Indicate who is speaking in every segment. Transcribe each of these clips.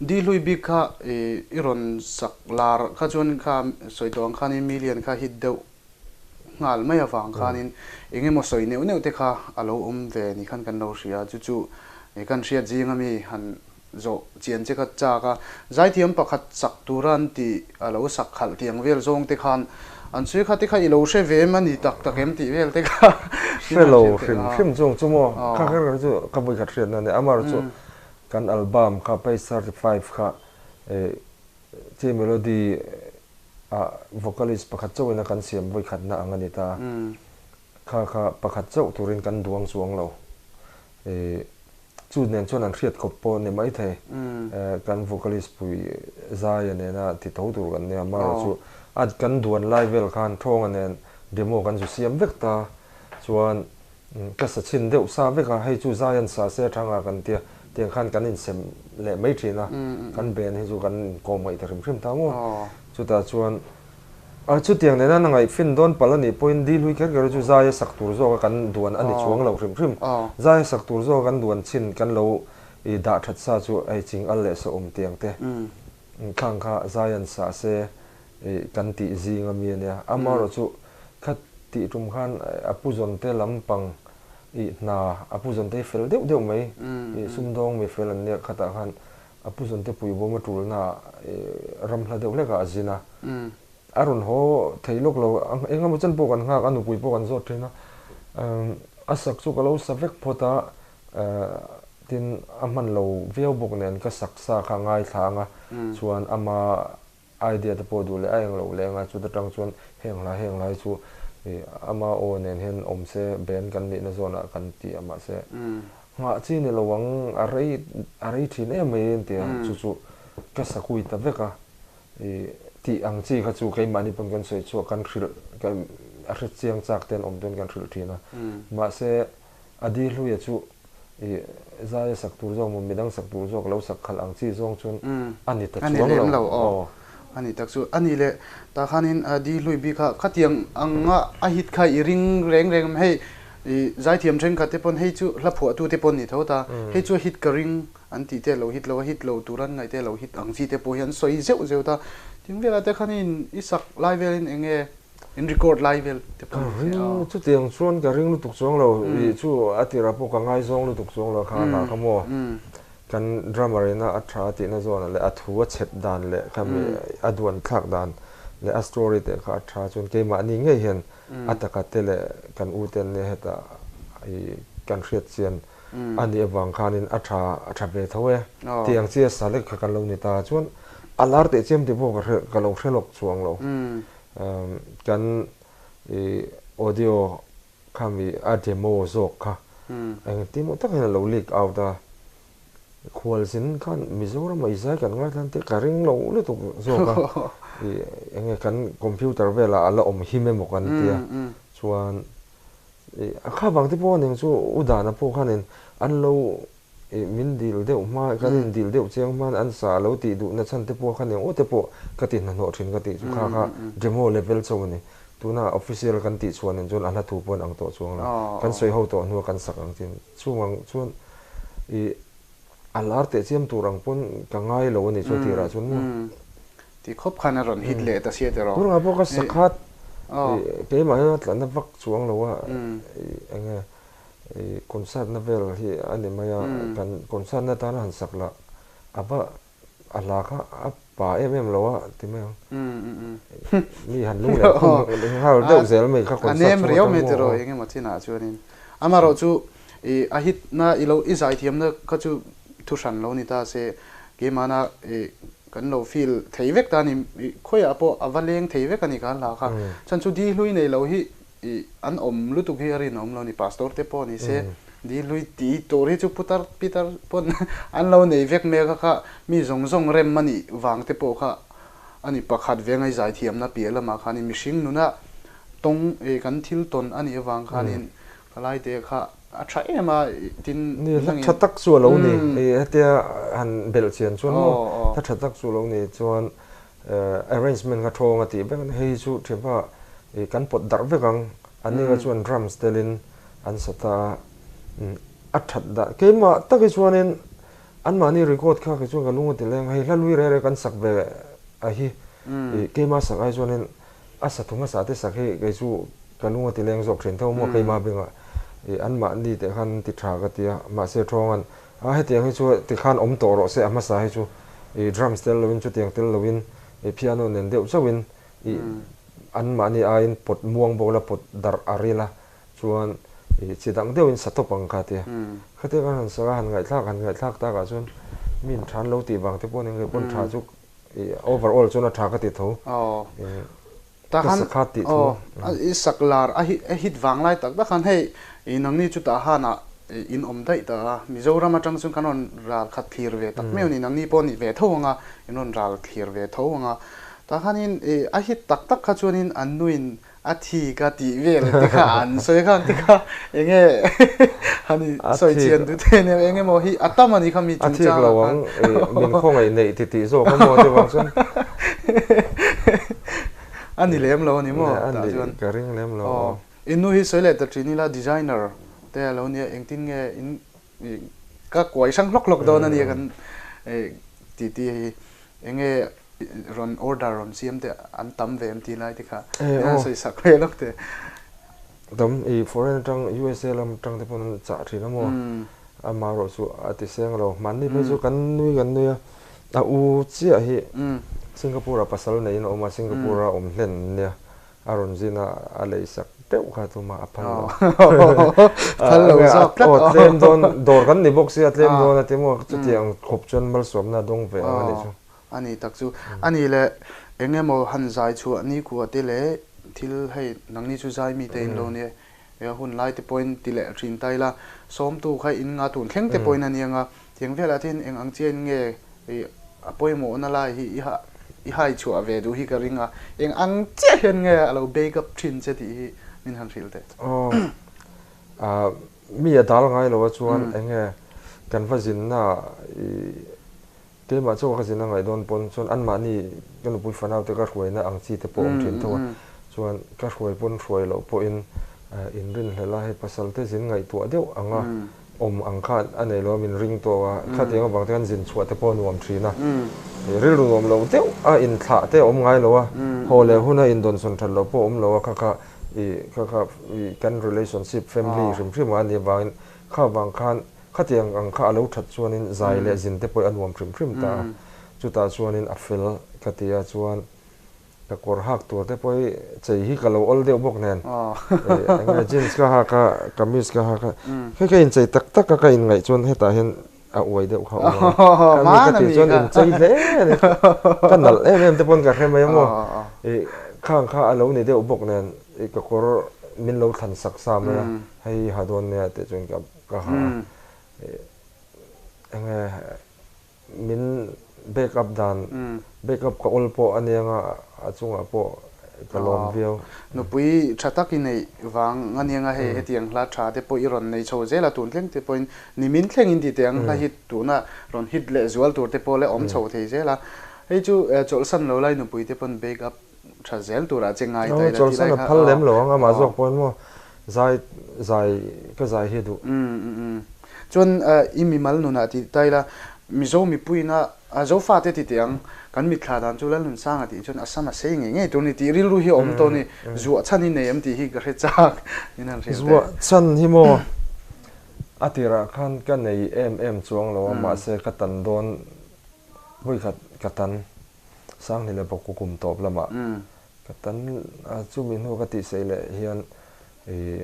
Speaker 1: Di hlui bik kha i rawn sak lar kha chuan kha sawi tawh ang khanin million kha hit deuh nghal mai avang khanin eng emaw sawi neuh neuh te kha a lo awm ve ni khan kan lo hria a, chu chu kan hriat zing ami han zawh chian che kha chak a, zaithiam pakhat sak tura an tih a lo sak khalh tih ang vel zawng te khan an sawi kha te kha i lo hre ve em a ni tak tak em tih vel te kha
Speaker 2: Hre lo hrim hrim chung chu maw kha kher kher chu ka vawikhat hriatna a ni. Amaherawhchu kan album kha page 35 kha Chi melody ah vocalist pakhat chauhin a kan siam vawikhatna ang a ni ta. Kha kha pakhat chauh turin kan duang chuang lo. Chu nen chuan an hriat khawp pawh ni maithei. Kan vocalist pui Zaia nena ti tho tur kan nia. Amaherawhchu chu a kan duan lai vel khan Thawnga nen demo kan zu siam vek ta. Chuan ka sa chhin deuh sa vek a, hei chu Zaia'n sa se thanga kan tia, tiang khan kan insem leh mai thin a. Kan band hi chu kan inkawm ngaih ta hrim hrim ta maw. Chutah chuan A chutiang nena na ngaihfin dawn palh a nih pawhin dil hui kher kher chu zai a sak tur zawka kan duan a ni chuang lo hrim hrim. Zai a sak tur zawka kan duan chin kan lo i dah that sa chu hei ching al leh sawhawm tiang te khang kha zai an sah se i kan tih zing a mi a nia. Amaherawh chu kha tih tum khan a pu zawn te lampang i hna a pu zawn te hi fel deuh deuh mai i sumdawng mi fel an nia khatah khan A pu Zante puibawm a tulna ram hla deuh hlekah a zin a. A rawn haw thei lawk lo, eng emaw chen pawh kan nghak, a nupui pawh kan zawt thin a. A sak chu ka lo sa vek phawt a, tin a hman lo viau bawk nen ka sak sa kha a ngaithla ang a, chuan ama Idea te pawh duh leh a eng loh leh anga chuta tang chuan heng hla heng lai chu ama aw nen hian awm se band kan nihna zawnah kan ti a mahse nghah chi ni lo ang a rei a rei thin em mai an ti a chu chu ka sakui ta vek a i tih ang chi kha chu keimahni pawn kan sawi chhuak kan hrilh a hre chiang chak te an awm chuan kan hrilh thin a mahse A di hluia chu i zaia sak tur zawk maw midang sak tur zawk lo sak khalh ang chi zawng chuan a ni ta
Speaker 1: chuang lo. A ni lem lo aw. A ni tak chu. A ni leh tah khanin a di hlui bik kha khatiang anga a hit kha i ring reng reng em hei i zaithiam thenkhat te pawn hei chu hla phuahtu te pawn ni tho ta hei chu a hit ka ring an tih te a lo hit lo a hit lo tur an ngaih te a lo hit ang chi te pawh hi an sawi zeuh zeuh ta. Tin velah te khanin i sak lai velin eng nge In record lai vel te
Speaker 2: pawh ni se aw. Chutiang chuan ka ring lutuk chuang lo, ih chu a tirah pawh ka ngaizawng lutuk chuang lo kha hna kha maw. Kan drummer ina a tha tihna zawnah leh a thu a chhep dan leh khami a duan thlak dan leh a story te kha a tha chuan keimahni ngei hian a taka te leh kan u te an nia hetah ih kan hriat chian a nih avang khanin a tha a tha ve tho e. Tiang chi a sa lek kha kan lo ni ta chuan a lar teh chiam tih pawh ka hre ka lo hre lawk chuang lo. Kan audio khami a demo zawk kha engtin maw tak hian a lo leak out a, khualzin khan Mizoram ah i zai kan ngaithla ang tih ka ring lo lutuk zawk a, enge kan computer velah a la awm him emaw kan tia chuan a kha vang te pawh aniang chu u Dana pawh khanin an lo Ih min dil deuh hma, kan in dil deuh chiang hma an sa lo tih duhna chhan te pawh kha eng aw te pawh ka ti hnahnawh thin ka tih chu kha kha demo level chauh a ni. Tuna official kan tih chhuah nen chuan a hla thu pawh an ang tawh chuang lo. Kan sawi ho tawh hnua kan sak ang chin chung ang chuan ih a lar teh chiam tur ang pawn ka ngai lo a ni chu a tirah chuan maw.
Speaker 1: Ti khawp khan a rawn hit leh ta sia tiraw.
Speaker 2: Tunah pawh ka sakhat ih keimah hian a tlanna vak chuang lo a ih eng nge I concert na vel hi a ni mai a, kan concert na tana han sak lah a va a hla kha a pa em em lo a ti mai ang. Mi han lung leh khum nghal deuh zel mai kha
Speaker 1: concert chhung atang maw. A nem riau mai tiraw eng emaw chinah chuanin. Amaherawh chu i a hit na i lo i zaithiamna kha chu thu hran lo ni ta se keimahna i kan lo feel thei vek ta a ni. Khawiah pawh a va leng thei vek a ni kha hla kha. Chhan chu di hlui nei lo hi I an awm lutuk hi a rinawm lo ni pastor te pawh ni se di hlui ti tur hi chu putar pitar pawn an lo nei vek mek a kha mi zawng zawng rem a nih vang te pawh kha a ni pakhat ve ngai zai thiamna piah lamah khanin mihring nuna tawng i kan thil tawn a nih avang khanin ka lai te kha a tha em a tin
Speaker 2: Ni hla tha tak chu a lo ni i hetia han belh chian chuan maw hla tha tak chu a lo ni chuan Arrangement kha thawng a tih vek a ni. Hei hi chu thianpa ih kan pawt darh vek ang. An ni kha chuan drums telin an sa ta a. A that dan keimah tak hi chuanin Anmahni record kha kei chuan ka lung a ti leng a, hei hla lui reh reh kan sak ve a hi ih keima sak ai chuanin a sathu hmasa te sak hi kei chu ka lung a ti leng zawk thin tho maw keima bengah ih anmahni teh khan an ti tha ka ti a, mahse thawngan a hetiang hi chu tikhan awm tawh rawh se a hmasa hi chu ih drums tel loin chutiang tel loin ih piano nen deuh chauhin ih anmahni aiin pawt muang bawk la pawt darh a ril a Chuan i chi dang deuhin sa tawp ang kha tia. Khatia kan han sak a, han ngaihthlak han ngaihthlak takah chuan mi in tha an lo tih vang te pawh nia nge pawn tha chu i overall chuan a tha ka ti tho. Ka sa kha tih tho.
Speaker 1: I sak lar a hit vang lai tak tak khan hei i nangni chutah hanah in awm daih ta a, Mizoram atang chuan kan rawn ral khat thlir ve tak mai a ni, nangni pawh ni ve tho ang a, in rawn ral thlir ve tho ang a. Tah khanin i a hit tak tak kha chuanin an nuin A thi ka tih vel te kha an sawi kha te kha enge han i sawi chian duh te nia enge maw hi a tam a ni kha mi
Speaker 2: chung chang ah khan. A thik lo ang min khawngaih neih ti tih zawk a maw te vang chuan.
Speaker 1: A ni lem lo a ni maw tah chuan.
Speaker 2: Ka ring lem lo.
Speaker 1: Aw in nu hi sawi leh ta thin ila designer te a lo nia engtin nge in ka kuai hrang hlawk hlawk dawn a nia kan ti ti hi enge rawn order rawn siam te an tam ve em tih lai te kha nia sawi sak ve lawk te.
Speaker 2: Tam i foreign atang USA lam atang te pawn an chah thin a maw amaherawh chu a ti seng lo hmanni phei chu kan nui kan nui a a u chiah hi Singapore ah pasal neiin a awm a Singapore a awm hlen nia a rawn zin a a lei sak deuh kha tuma a phal lo
Speaker 1: phal lo zawk tlat
Speaker 2: aw tlem dawn dawr kan ni bawk sia tlem dawn a ti maw chutiang khawp chuan malsawmna a dawng ve ang a nih chu.
Speaker 1: A ni tak chu. A ni le, eng emaw han zai chhuah nikua te leh thil hei nangni chu zai mite in lo nia, he hun lai te pawhin ti leh thin ta ila, sawmtu kha in nga tun thleng te pawhin a ni ang a, tiang velah te hian eng ang chiahin nge a pawimawhna lai hi i hai chhuah ve duh hi ka ring a, eng ang chiah hian nge a lo bake up thin che tih hi min han hrilh teh.
Speaker 2: Aw, mi a dal ngai lo a chuan eng nge kan va zinna i Keimah chu ka zin a ngaih dawn pawn chuan anmahni ka nupui fanau te ka hruaina ang chi te pawh awm thin tho a, chuan ka hruai pawn hruai loh pawhin inrinhlelh a, hei pasal te zin ngaihtuah deuh anga awm ang kha a nei lo a, min ring tawk a, khatiang avang te khan zin chhuah te pawh a nuam thin a, rilru nuam lo deuh a inthlah te a awm ngai lo a, haw leh huna indawnsawn that loh pawh a awm lo a, kha kha ih kha kha ih kan relationship family hrim hrim ah a nih avangin kha vang khan Khatiang ang kha a lo that chuanin zai leh zin te pawh a nuam hrim hrim ta a, chutah chuanin a fel ka ti a, chuan ka kawr hak tur te pawh hi chei hi ka lo awl deuh bawk nen, eng nge jeans ka hak a, kamis ka hak a, hei ka inchei tak tak a ka inngaih chuan hetah hian a uai deuh kha a awm ang a, ka mi ka tih chuan inchei hle a ni, ka nalh em em te pawn ka hre mai a maw, ih khang kha a lo ni deuh bawk nen ka kawr min lo thlan sak sa mai a, hei ha dawn nia tih chuan ka. Ka ha enge min back up dan back up ka awl pawh a nia nga a chungah pawh ka lawm viau.
Speaker 1: Nupui tha tak i neih vang a nia nga hei hetiang hla tha te pawh i rawn nei chho zel a tun thleng te pawhin nimin thleng in ti teh ang hla hit tuna rawn hit leh zual tur te pawh le awm chho thei zel a hei chu chawlhsan lo lai nupui te pawn back up tha zel turah che ngai ta ila ti lai
Speaker 2: kha. Phal lem lo ang amah zawk pawhin maw zai zai ka zai hi duh.
Speaker 1: Chuan i mimal nunah ti ta ila Mizo mipuina Zofa te ti teh ang kan mitthla dan chu Lalnunsanga tih chuan a sam a sei ngei ngei tur ni tih rilru hi a awm tawh ni zuah chhan hi nei em tih hi ka hre chak in han hrilh teh.
Speaker 2: Zuah chhan hi maw a tirah khan ka nei em em chuang lo a mahse ka tan dawn vawikhat ka tan. Sangni leh Bawku kum tawp lamah ka tan a, chumi hnu ka tihsaih leh hian ih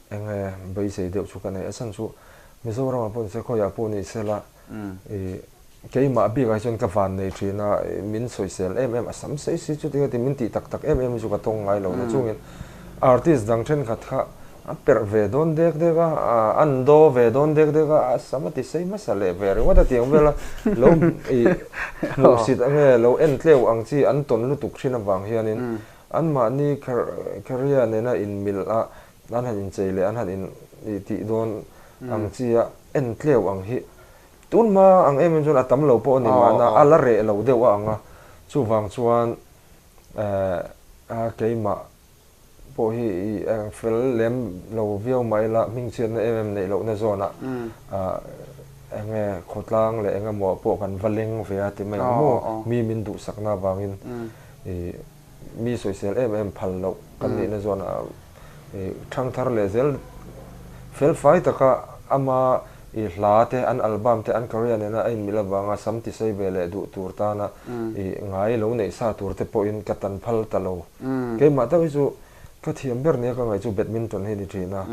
Speaker 2: eng nge beisei deuh chu ka nei. A chhan chu Mizoramah pawh ni se khawiah pawh ni sela ih keimah bikah hi chuan ka van nei thin a, min sawisel em em a sam sei si chuti kha ti min tih tak tak em em hi chu ka tawng ngai lo na chungin artist dang thenkhat kha A perh ve dawn dek dek a, a an do ve dawn dek dek a, a sam a ti sei hmasa leh ve ringawt a tiang vel a, lo ih hmuhsit ange lo en tleu ang chi an tawn lutuk thin avang hianin anmahni career nena inmilh a an han inchei leh an han in ih tih dawn ang chi a en tleu ang hi tun hma ang em em chuan a tam lo pawh a ni mahna a la reh lo deuh a ang a, chuvang chuan eh a keimah pawh hi i fel lem lo viau mah ila hmingchhiatna em em neih lohna zawnah. Enge khawtlang leh engemaw ah pawh kan va leng ve a ti mai ang maw? Mi min duhsakna avangin i mi sawisel em em phal loh kan nihna zawn ah i thangthar leh zel fel fai taka ama i hla te an album te an career nena a inmilh avanga sam tisei ve leh duh tur tana i ngai lo neih sa tur te pawhin ka tan phal ta lo. Keimah tak hi chu ka thiam ber nia ka ngaih chu badminton hi a ni thin a.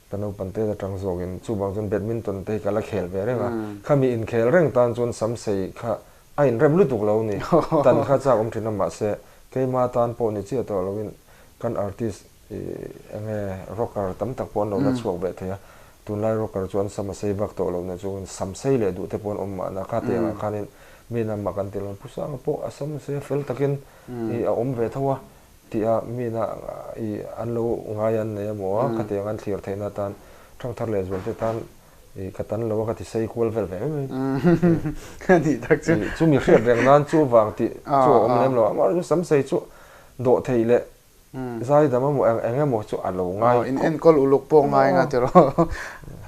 Speaker 2: Ka naupang te atang zawkin chuvang chuan badminton te hi ka la khel ve reng a, khami inkhel reng tan chuan samsei kha a inrem lutuk lo ni, tan kha chak awm thin a mahse keima tan pawh ni chiah tawh loin kan artist ih enge rocker tam tak pawh an lo la chhuak ve thei a, tunlai rocker chu an sam a sei vak tawh lo nen chuan samsei leh duh te pawh an awm mahna kha tiangah khanin mi namah kan ti lo Pusanga pawh a samsei a fel takin ih a awm ve tho a. Tia mina i an lo ngai an nei emaw a, khatiang an thlir theihna atan thangthar leh zualte tan i ka tan lo a ka ti sei kual vel ve mai mai.
Speaker 1: A nih tak chu.
Speaker 2: I chumi hriat reng nan chu vang tih chu a awm lem lo a, amaherawhchu chu samsei chu dawh theih leh zaidam emaw eng eng emaw chu a lo ngai
Speaker 1: khawp. In enkawl uluk pawh ngai nga tiraw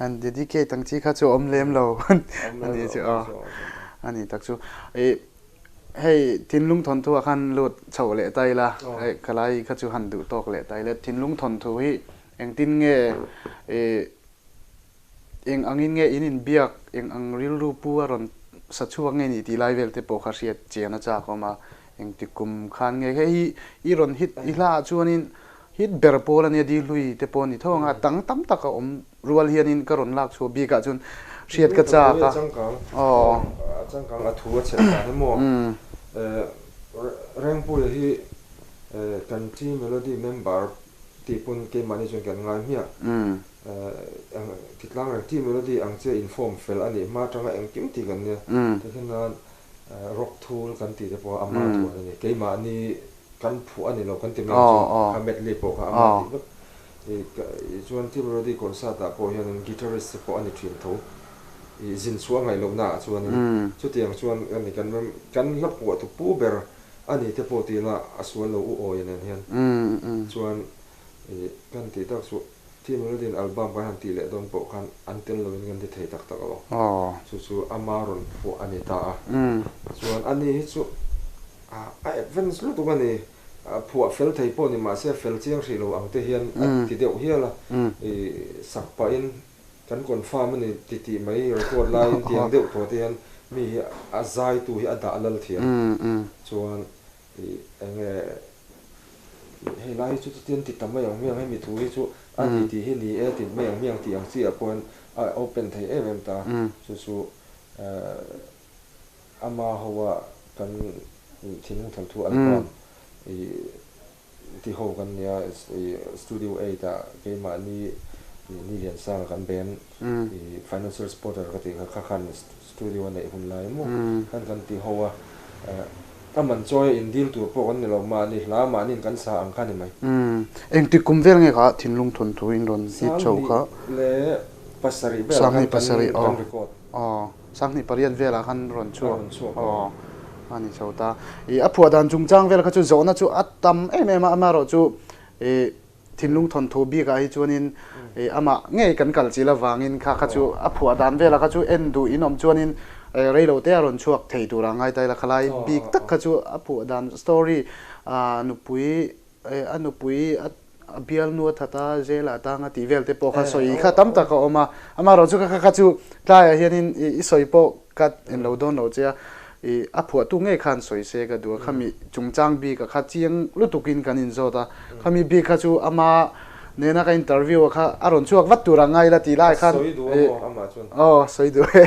Speaker 1: han dedicate ang chi kha chu a awm lem lo a nih chu aw a nih tak chu. I Hei thinlung thawnthu ah khan lut chhoh leh ta ila, hei khalai kha chu han duh tawk leh ta ila, thinlung thawnthu hi engtin nge ih eng angin nge in inbiak, eng ang rilru pu a rawn sa chhuak nge nih tih lai vel te pawh kha hriat chian a chak awm a, engti kum khan nge hei hi i rawn hit i hla ah chuanin hit ber pawl ania di hlui te pawh a ni tho ang a, tang tam tak a awm Rual hianin ka rawn lak chhuah bikah chuan hriat ka chak
Speaker 2: a. Aw. A changkang a thu a chhelh dan emaw Rengpuia hi kan T Melody member tih pawn keimahni chuan kan ngai hmiah. Titlang reng T Melody ang che inform fel a nih hma atanga engkim tih kan nia. Tikhian nan rock thul kan tih te pawh ama thuan a ni. Keimahni kan phuah a ni lo kan ti mai ang chu. Kha medley pawh kha ama tih vek. Chuan Team Rody concert ah pawh hianin guitarist te pawh a ni thin tho. Ih zin chhuah ngaih lohna ah chuanin chutiang chuan a ni kan kan hla phuah tu pu ber a ni te pawh tih lah a sual lo u awi nen hian chuan ih kan tih tak chu Team Rody in album kan han tih leh dawn pawh khan an tel loin kan ti thei tak tak lo. Chu chu ama rawn phuah a ni ta a. Chuan ani hi chu a advance lutuk a ni. A phuah fel thei pawh ni mahse fel chiang hrih lo ang te hian a ti deuh hial a, i sak pahin kan confirm a ni ti tih mai record laiin tiang deuh tawh te hian mi hi a zaitu hi a dah lal thiam chuan i enge hei lai hi chu chutiang ti ta mai ang hmiang hemi thu hi chu a ni tih hi ni e ti mai ang hmiang tih ang chi ah pawhin a open thei em em ta chu chu Ama hoa kan thinlung thal thu album i ti ho kan nia i studio 8 ah keimahni ni Liansanga kan band i financial supporter ka tih kha kha khan studio a neih hun lai maw khan kan ti ho a a man chawi a in dil tur pawh kan ni lo mahni hla mahni in kan sa ang kha ni mai.
Speaker 1: Engtik kum vel nge kha thinlung thun thu in rawn hit chho kha?
Speaker 2: 2007 velah khan kan record.
Speaker 1: Aw. 2008 velah khan rawn chhuak aw a ni chho ta. Ih a phuah dan chungchang vel kha chu zawhna chu a tam em em a, amaherawh chu ih thinlung thawnthu bikah hi chuanin ih amah ngei kan kal chil avangin kha kha chu a phuah dan velah kha chu en duh in awm chuanin reilo te a rawn chhuak thei turah ngai ta ila khalai bik tak kha chu a phuah dan story ah nupui a nupui a bialnu a that a, jail ah tang a tih vel te pawh kha sawi kha tam tak a awm a, amaherawh chu kha kha chu tlaiah hianin i sawi pawh ka en lo dawn lo che a, i a phuahtu ngei khan sawi se ka duh a, khami chungchang bik a kha chiang lutukin kan inzawt a, khami bik kha chu ama nena ka interview a kha a rawn chhuak vat tur a ngai la tih lai khan
Speaker 2: Sawi duh a maw amah
Speaker 1: chuan? Aw sawi duh e.